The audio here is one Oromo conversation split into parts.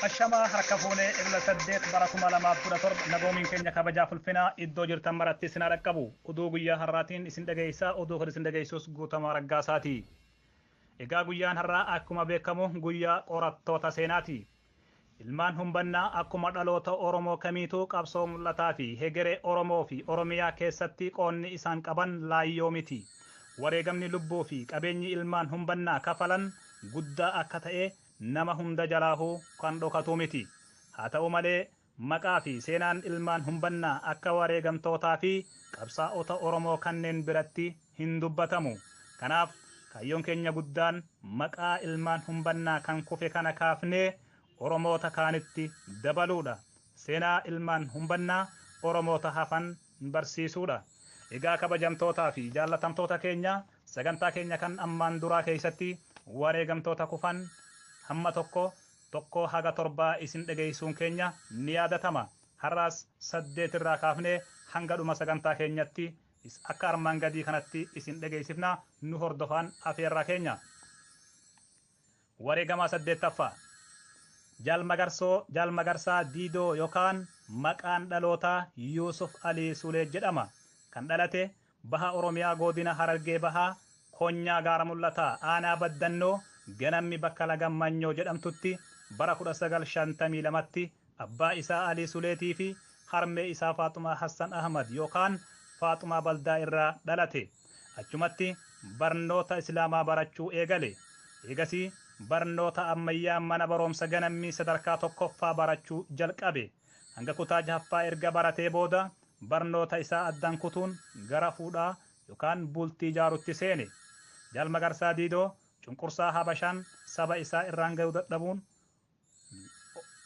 Ashamaa harka fuunee Ebla 8 bara 2017 nagoomiin keenya kabajaa fulfinaa iddoo jirtan maratti isin dhaqqabu. Oduu guyyaa har'aatiin isin dhageessaa, oduu kan isin dhageessus Guutamaa Raggaasaati. Egaa guyyaan har'aa akkuma beekamu guyyaa qorattoota seenaati. Ilmaan humbannaa akkuma dhaloota Oromoo kamiituu qabsoo mul'ataa fi hegeree Oromoo fi Oromiyaa keessatti qoonni isaan qaban laayyoo miti. Wareegamni lubbuu fi qabeenyi ilmaan humbannaa kafalan guddaa akka ta'e nama hunda jalaahuu kan dhokatu miti. Haa ta'u malee maqaa fi seenaan ilmaan humbannaa akka wareegamtootaa fi qabsaa'ota Oromoo kanneen biratti hin dubbatamu. Kanaaf kaayyoon keenya guddaan maqaa ilmaan humbannaa kan kufe kana kaafnee Oromoota kaanitti dabaluudha. Seenaa ilmaan humbannaa Oromoota hafan barsiisuudha. Egaa kabajamtootaa fi jaallatamtoota keenya, sagantaa keenya kan ammaan duraa keessatti wareegamtoota kufan hamma tokko tokko haga torbaa isin dhageessuun keenya ni yaadatama. Har'aas 8 irraa kaafnee hanga dhuma sagantaa keenyatti akka armaan gadii kanatti isin dhageessifna, nu hordofaan afeerraa keenya. Wareegamaa 8ffaa Jaal Magarsoo Jaal Magarsaa Diidoo yookaan maqaan dhalootaa Yuusuf Alii Sulee jedhama. Kan dhalate Baha Oromiyaa godina Harargee Bahaa Konyaa Gaara Mul'ataa Aanaa Baddannoo Ganammi bakka Laga Manyoo jedhamtutti bara 1952tti abbaa isaa Alii Suleetii fi harmee isaa Faaxumaa Hassan Ahmad yookaan Faaxumaa Baldaa irraa dhalate. Achumatti barnoota Islaamaa barachuu eegale. Eegasii barnoota ammayyaa mana barumsa Ganammii sadarkaa 1ffaa barachuu jalqabe. Hanga kutaa 6ffaa erga baratee booda barnoota isaa addaan kutuun gara fuudhaa yookaan bultii ijaarutti seene. Jaal Magarsaa Diidoo cunqursaa Habashaan saba isaa irraan gahuu dadhabuun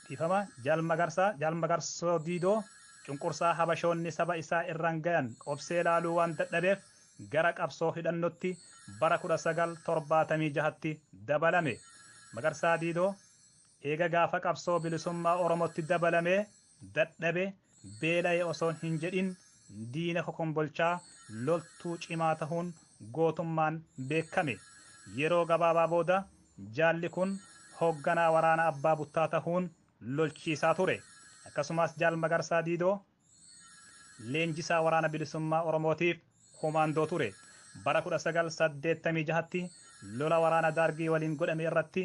dhiifama. Jaal Magarsaa Jaal Magarsoo Diidoo cunqursaa Habashoonni saba isaa irraan gayan obsee laaluu waan dadhabeef gara qabsoo hidhannotti bara 1976tti dabalame. Magarsaa Diidoo eega gaafa qabsoo bilisummaa Oromootti dabalamee dadhabe beela'e osoo hin jedhin diina kokombolchaa loltuu cimaa tahuun gootummaan beekame. Yeroo gabaabaa booda jaalli kun hoogganaa waraana abbaa buttaa tahuun lolchiisaa ture. Akkasumas Jaal Magarsaa Diidoo leenjisaa waraana bilisummaa Oromootiif komaandoo ture. Bara 1986tti lola waraana Daargii waliin godhame irratti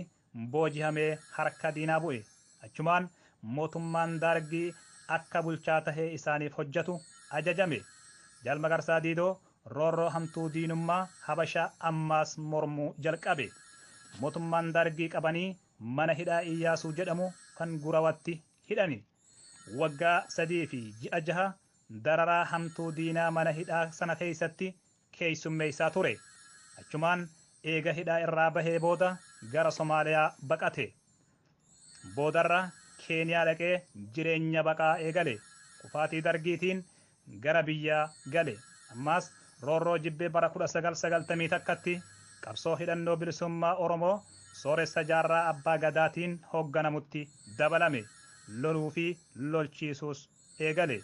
booji'amee harka diinaa bu'e. Achumaan mootummaan Daargii akka bulchaa tahee isaaniif hojjetu ajajame. Jaal Magarsaa Diidoo roorroo hamtuu diinummaa Habashaa ammaas mormuu jalqabe. Mootummaan Daargii qabanii mana hidhaa Iyyaasuu jedhamu kan Gurawatti hidhani. Waggaa 3 fi ji'a 6 dararaa hamtuu diinaa mana hidhaa sana keessatti keessummeessaa ture. Achumaan eega hidhaa irraa bahee booda gara Somaaliyaa baqate. Boodarra Keeniyaa dhaqee jireenya baqaa eegale. Kufaatii Dargiitiin gara biyyaa gale. Ammaas roorroo jibbee bara 1991tti qabsoo hidhannoo bilisummaa Oromoo sooressa jaarraa abbaa gadaatiin hoogganamutti dabalame. Loluu fi lolchiisuus eegale.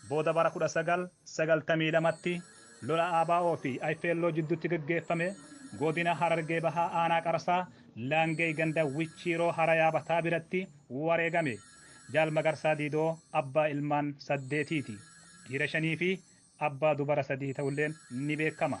Booda bara 1992tti lola ABO fi IFLO jidduutti gaggeeffame godina Harargee Bahaa Aanaa Qarsaa Laangee ganda Wichiiroo Harayaa Bataa biratti wareegame. Jaal Magarsaa Diidoo abbaa ilmaan 8ti. Dhiira 5 fi abbaa dubara 3 ta'ulleen ni beekama.